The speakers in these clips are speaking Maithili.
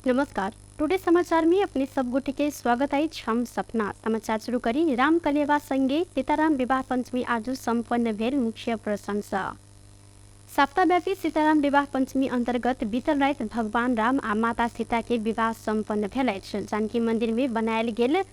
नमस्कार, टुडे समाचार में अपने सब गोटे के स्वागत अछि। हम सपना समाचार शुरू करी। राम कलेवा संगे सीताराम विवाह पंचमी आजु सम्पन्न भेल मुख्य प्रशंसा। सप्ताहव्यापी सीताराम विवाह पंचमी अंतर्गत बीतल राति भगवान राम आ माता सीता के विवाह सम्पन्न भेल अछि। जानकी मंदिर में बनायल गेल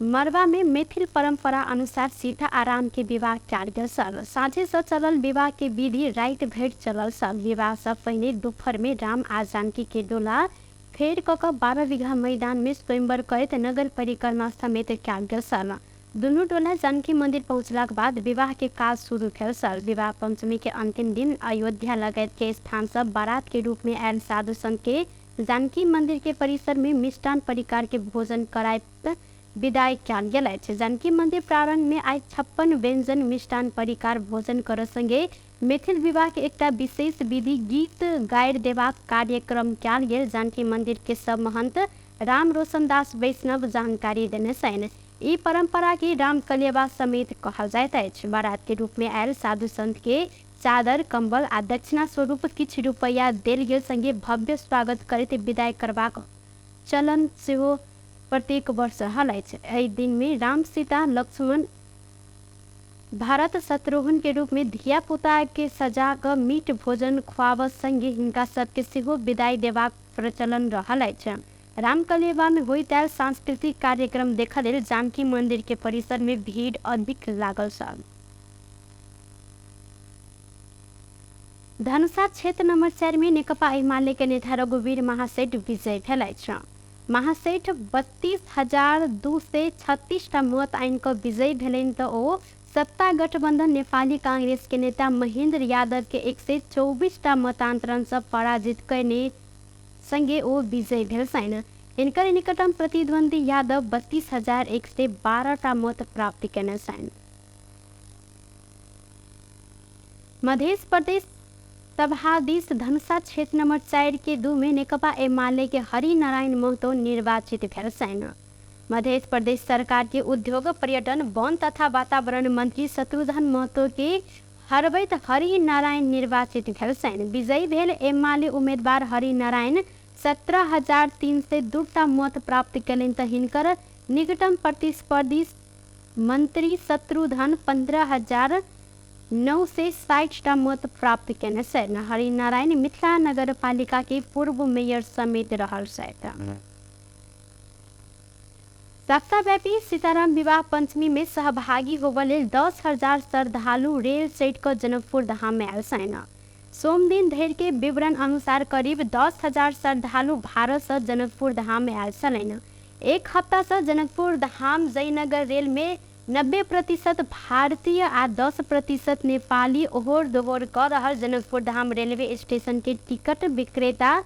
मड़बा में मैथिल परंपरा अनुसार सीता आ राम के विवाह कयल गेल छल। साँझे से चलल विवाह के विधि राति भरि चलल छल। विवाह से पहिने दोपहर में राम आ जानकी के डोला फेर क क 12 बीघा मैदान में स्वयंवर करैत नगर परिक्रमा समेत कयल गेल छल। दुनू डोला जानकी मंदिर पहुँचलाक बाद विवाह के काज शुरू भेल छल। विवाह पंचमी के अंतिम दिन अयोध्या लगायत के स्थान से बारात के रूप में आयल साधु संत के जानकी मंदिर के परिसर में मिष्टान परिकार के भोजन कराइत विदाई कयल गेल अछि। जानकी मंदिर प्रांगण में आइ 56 व्यंजन मिष्टान परिकार भोजन कर संगे मैथिल विवाह के एकटा विशेष विधि गीत गारि देबाक कार्यक्रम कयल गेल जानकी मंदिर के सब महंत राम रोशन दास वैष्णव जानकारी देने छनि। ई परंपरा के राम कलेवा समेत कहल जाइत अछि। बारात के रूप में आयल साधु संत के चादर, कंबल आ दक्षिणा स्वरूप किछु रुपैया देल गेल संगे भव्य स्वागत करैत विदाई करबाक चलन सेहो प्रत्येक वर्ष रहल अछि। एहि दिन में राम, सीता, लक्ष्मण, भरत, शत्रुघ्न के रूप में धिया पुता के सजा क मीट भोजन खुआबऽ संगे हिनका सबके सेहो विदाई देबाक प्रचलन रहल अछि। रामकलेवा में होइत आयल सांस्कृतिक कार्यक्रम देखऽ लेल जानकी मंदिर के परिसर में भीड़ अधिक लागल छल। धनुषा क्षेत्र नंबर 4 में नेकपा एमाले के नेता रघुवीर महासेठ विजय भेल अछि। महासेठ 32,236 टा मत आनि कऽ विजयी भेलनि तऽ ओ सत्ता गठबंधन नेपाली कांग्रेस के नेता महेंद्र यादव के 124 टा मतांतरण सँ पराजित कयने संगे ओ विजयी भेल छनि। हिनकर निकटतम प्रतिद्वंदी यादव 32,112 टा मत प्राप्त कयने छनि। मध्य प्रदेश सभाधीश धनुषा क्षेत्र नंबर 4 के 2 में नेकपा एमाले के हरिनारायण महतो निर्वाचित भेल छनि। मध्य प्रदेश सरकार के उद्योग, पर्यटन, वन तथा वातावरण मंत्री शत्रुघ्न महतो के हरबैत हरिनारायण निर्वाचित भेल छनि। विजयी भेल एमाले उम्मीदवार हरिनारायण 17,302 टा मत प्राप्त कयलनि तऽ हिनकर निकटतम प्रतिस्पर्धी मंत्री शत्रुघ्न 15,960 टा मत प्राप्त केने छनि। हरिनारायण मिथिला नगरपालिका के पूर्व मेयर समेत रहल छथि। सप्ताहव्यापी सीताराम विवाह पंचमी में सहभागी होबऽ लेल 10,000 श्रद्धालु रेल चढ़ि कऽ जनकपुर धाम में आयल छनि। सोमदिन धरि के विवरण अनुसार करीब 10,000 श्रद्धालु भारत सँ जनकपुर धाम में आयल छलनि। एक हफ्ता सँ जनकपुर धाम जयनगर रेल में 90% भारतीय आ 10% नेपाली ओहोर दोहोर कऽ रहल जनकपुर धाम रेलवे स्टेशन के टिकट विक्रेता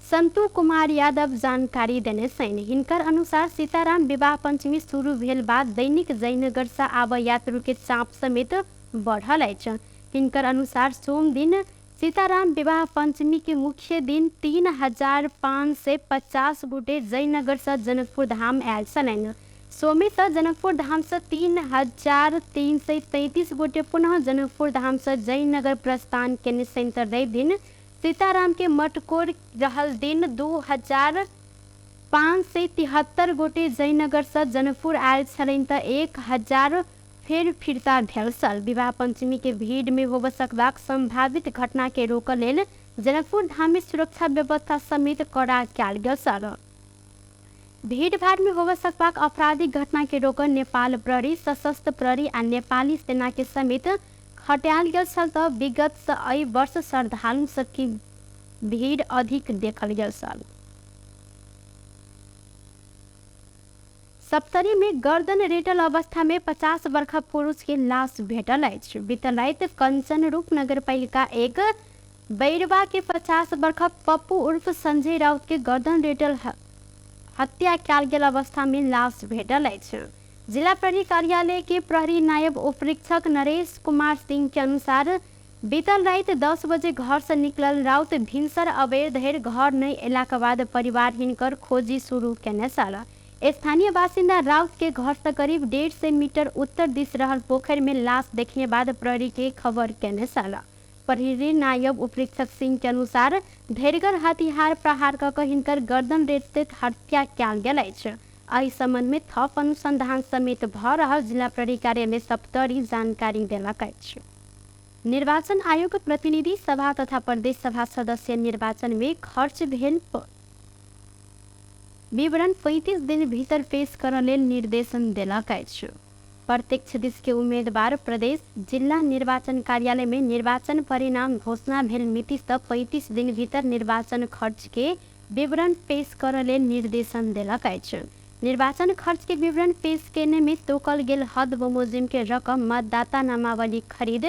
संतु कुमार यादव जानकारी देने छनि। हिनकर अनुसार सीताराम विवाह पंचमी शुरू भेल बाद दैनिक जयनगर सँ आबय यात्रु के चाप समेत बढ़ल अछि। हिनकर अनुसार सोम दिन सीताराम विवाह पंचमी के मुख्य दिन 3,550 गोटे जयनगर सँ जनकपुर धाम आयल छलनि। सोमे सँ जनकपुर धाम सँ 3,333 गोटे पुनः जनकपुर धाम सँ जयनगर प्रस्थान केने छनि तऽ रवि दिन सीताराम के मटकोर रहल दिन 2,573 गोटे जयनगर सँ जनकपुर आयल छलनि तऽ 1,000 फेर फिर्ता भेल छल। विवाह पंचमी के भीड़ में होबय सकबाक संभावित घटना के रोकऽ लेल जनकपुर धाम में सुरक्षा व्यवस्था समेत कड़ा कयल गेल छल। भीड़ भाड़ में होबय सकबाक आपराधिक घटना के रोकऽ नेपाल प्रहरी, सशस्त्र प्रहरी आ नेपाली सेना के समेत खटायल गेल छल तऽ विगत सँ एहि वर्ष श्रद्धालु सबके भीड़ अधिक देखल गेल छल। सप्तरी में गर्दन रेटल अवस्था में 50 बरखा पुरुष के लाश भेटल अछि। बीतल राति कंचनरूप नगरपालिका 1 बैरवा के 50 बरखक पप्पू उर्फ संजय राउत के गर्दन रेटल हत्या कयल गेल अवस्था में लाश भेटल अछि। जिला प्रहरी कार्यालय के प्रहरी नायब उपरीक्षक नरेश कुमार सिंह के अनुसार बीतल राति 10 बजे घर से निकलल राउत भिनसर अबेर धरि घर नहि अयलाक बाद परिवार हिनकर खोजी शुरू केने छल। स्थानीय बासिन्दा राउत के घर से करीब 150 मीटर उत्तर दिस रहल पोखरि में लाश देखने बाद प्रहरी के खबर केने छल। प्रहरी नायब उपरीक्षक सिंह के अनुसार धैरगर हथियार प्रहार कऽ कऽ हिनकर गर्दन रेतैत हत्या कयल गेल अछि। एहि संबंध में थप अनुसंधान समेत भऽ रहल जिला प्रहरी कार्यालय सप्तरी जानकारी देलक अछि। निर्वाचन आयोग प्रतिनिधि सभा तथा प्रदेश सभा सदस्य निर्वाचन में खर्च भेल विवरण 35 दिन भीतर पेश करऽ लेल निर्देशन देलक अछि। प्रत्यक्ष दिस के उम्मीदवार प्रदेश जिला निर्वाचन कार्यालय में निर्वाचन परिणाम घोषणा भेल मिति सँ 35 दिन भीतर निर्वाचन खर्च के विवरण पेश करऽ लेल निर्देशन देलक अछि। निर्वाचन खर्च के विवरण पेश केने में तोकल गेल हद बमोजिम के रकम, मतदाता नामावली खरीद,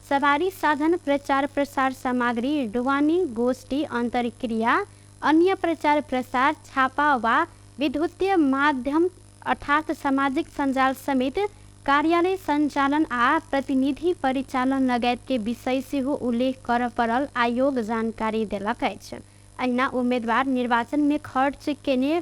सवारी साधन, प्रचार प्रसार सामग्री, ढुवानी, गोष्ठी, अंतरक्रिया, अन्य प्रचार प्रसार, छापा वा विद्युतीय माध्यम अर्थात सामाजिक सञ्जाल समेत कार्यालय सञ्चालन आ प्रतिनिधि परिचालन लगायत के विषय सेहो उल्लेख करऽ पड़ल आयोग जानकारी देलक अछि। अहिना उम्मेदवार निर्वाचन में खर्च केने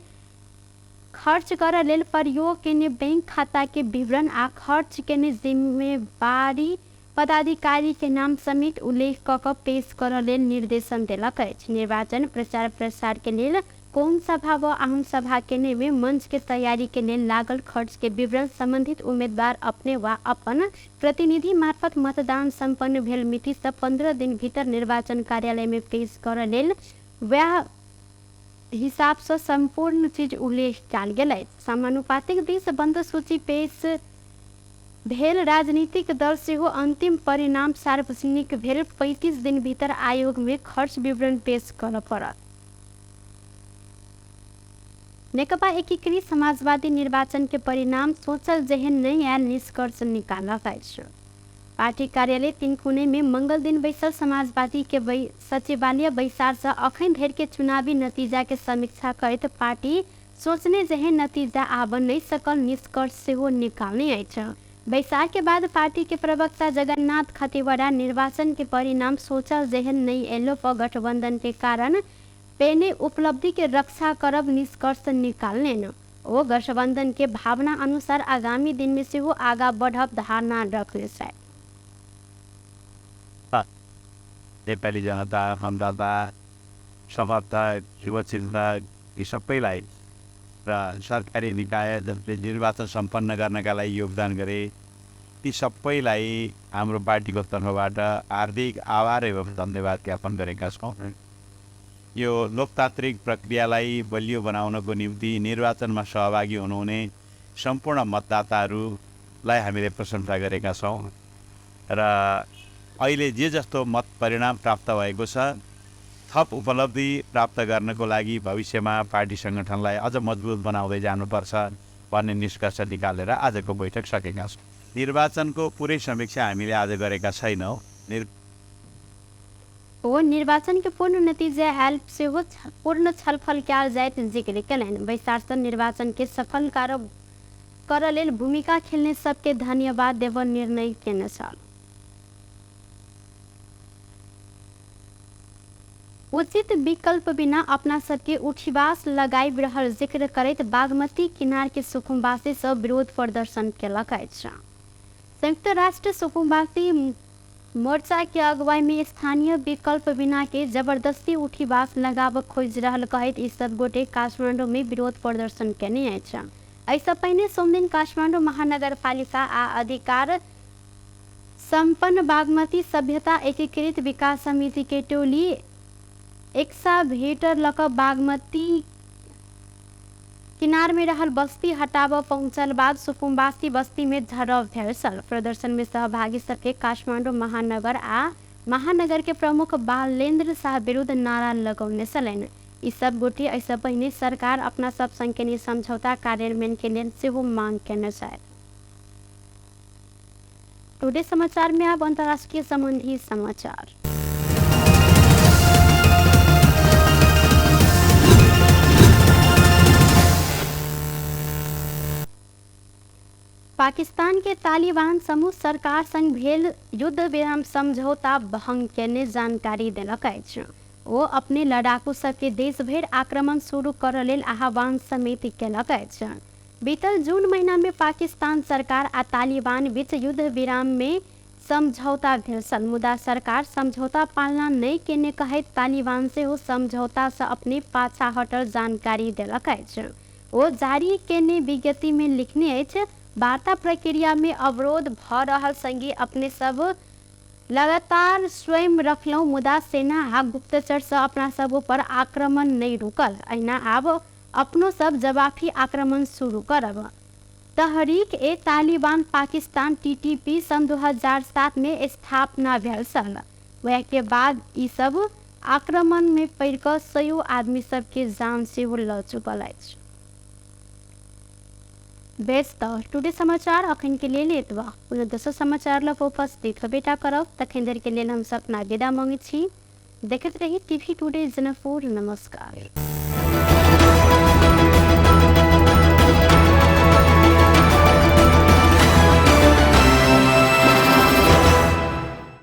खर्च करऽ लेल प्रयोग केने बैंक खाता के विवरण आ खर्च केने जिम्मेवारी पदाधिकारी के नाम समेत उल्लेख कऽ कऽ पेश करऽ लेल निर्देशन देलक अछि। निर्वाचन प्रचार प्रसार के लेल कोन सभा व आम सभा केने में मंच के तैयारी के लेल लागल खर्च के विवरण संबंधित उम्मीदवार अपने वा अपन प्रतिनिधि मार्फत मतदान सम्पन्न भेल मिति सँ 15 दिन भीतर निर्वाचन कार्यालय में पेश करऽ लेल वएह हिसाब सँ सम्पूर्ण चीज उल्लेख कयल गेल अछि। समानुपातिक दिस बन्द सूची पेश भेल राजनीतिक दल सेहो अन्तिम परिणाम सार्वजनिक भेल 35 दिन भीतर आयोग में खर्च विवरण पेश करऽ पड़त। नेकपा एकीकृत समाजवादी निर्वाचन के परिणाम सोचल जेहन नहि आयल निष्कर्ष निकालक अछि। पार्टी कार्यालय तिनकुने में मंगल दिन बैसल समाजवादी के सचिवालय बैसार सँ अखन धरि के चुनावी नतीजा के समीक्षा करैत पार्टी सोचने जेहन नतीजा आबऽ नहि सकल निष्कर्ष सेहो निकालने अछि। बैसार के बाद पार्टी के प्रवक्ता जगन्नाथ खतिवड़ा निर्वाचन के परिणाम सोचल जेहन नहि एलो पर गठबंधन के कारण पेने उपलब्धि के रक्षा करब निष्कर्ष निकालने। ओ गठबंधन के भावना अनुसार आगामी दिन में सेहो आगा बढ़ब धारणा रखने छथि। नेपाली जनता, मतदाता, समर्थक, शुभचिन्तक यी सबैलाई र सरकारी निकाय जसले निर्वाचन सम्पन्न गर्नका लागि योगदान गरे ती सबैलाई हाम्रो पार्टीको तर्फबाट हार्दिक आभार एवं धन्यवाद ज्ञापन गरेका छौँ। यो लोकतान्त्रिक प्रक्रियालाई बलियो बनाउनको निम्ति निर्वाचनमा सहभागी हुनुहुने सम्पूर्ण मतदाताहरूलाई हामीले प्रशंसा गरेका छौँ र अहिले जे जस्तो मत परिणाम प्राप्त भएको छ थप उपलब्धि प्राप्त गर्नको लागि भविष्यमा पार्टी सङ्गठनलाई अझ मजबुत बनाउँदै जानुपर्छ भन्ने निष्कर्ष निकालेर आजको बैठक सकेका छौँ। निर्वाचनको पुरै समीक्षा हामीले आज गरेका छैनौँ। ओ निर्वाचन के पूर्ण नतीजा आयल सेहो पूर्ण छलफल कयल जाइत जिक्र केलनि। बैसार सँ निर्वाचन के सफल करऽ लेल भूमिका खेलने सबके धन्यवाद देबऽ निर्णय केने छल। उचित विकल्प बिना अपना सबके उठिवास लगाबि रहल जिक्र करैत बागमती किनार के सुकुम्बासी सब विरोध प्रदर्शन केलक अछि। संयुक्त राष्ट्र सुकुम्बासी मोर्चा के अगुवाई में स्थानीय विकल्प बिना के जबरदस्ती उठिवास लगाबऽ खोजि रहल कहैत ई सब गोटे काठमांडू में विरोध प्रदर्शन केने अछि। एहिसँ पहिने सोमदिन काठमांडू महानगरपालिका आ अधिकार सम्पन्न बागमती सभ्यता एकीकृत विकास समिति के टोली एक्साभेटर लऽ कऽ बागमती किनार में रहल बस्ती हटाबऽ पहुंचल बाद सुकुम्बासी बस्ती में झड़प भेल छल। प्रदर्शन में सहभागी सबके काठमांडू महानगर आ महानगर के प्रमुख बालेन्द्र शाह विरुद्ध नारा लगौने छलनि। ई सब गोटे एहिसँ पहिने सरकार अपना सब संग केने समझौता कार्यान्वयन के लेल सेहो मांग केने छथि। टुडे समाचार में अब अंतर्राष्ट्रीय संबंधी समाचार। पाकिस्तान के तालिबान समूह सरकार संग भेल युद्ध विराम समझौता भंग केने जानकारी देलक अछि। ओ अपने लड़ाकू सबके देश भरि आक्रमण शुरू करऽ लेल आह्वान समेत केलक अछि। बीतल जून महीना में पाकिस्तान सरकार आ तालिबान बीच युद्ध विराम में समझौता भेल छल, मुदा सरकार समझौता पालना नहि केने कहैत तालिबान सेहो समझौता सँ अपने पाछा हटल जानकारी देलक अछि। ओ जारी केने विज्ञप्ति में लिखने अछि, वार्ता प्रक्रिया में अवरोध भ रहल संगे अपने सब लगातार स्वयं रखलहुँ, मुदा सेना आ गुप्तचर सँ अपना सब ऊपर आक्रमण नहि रुकल। अहिना आब अपनो सब जवाफी आक्रमण शुरू करब। तहरीक ए तालिबान पाकिस्तान टीटीपी सन् 2007 में स्थापना भेल छल। वएह के बाद ई सब आक्रमण में पड़ि कऽ सयो आदमी सबके जान सेहो लऽ चुकल अछि। बेस तऽ टुडे समाचार अखन के लेल एतबा। पुनः दोसर समाचार लऽ कऽ उपस्थित होबेटा करब, तखन धरि के लेल हम सब अपना विदा मांगैत छी। देखैत रही टीवी टुडे जनकपुर। नमस्कार।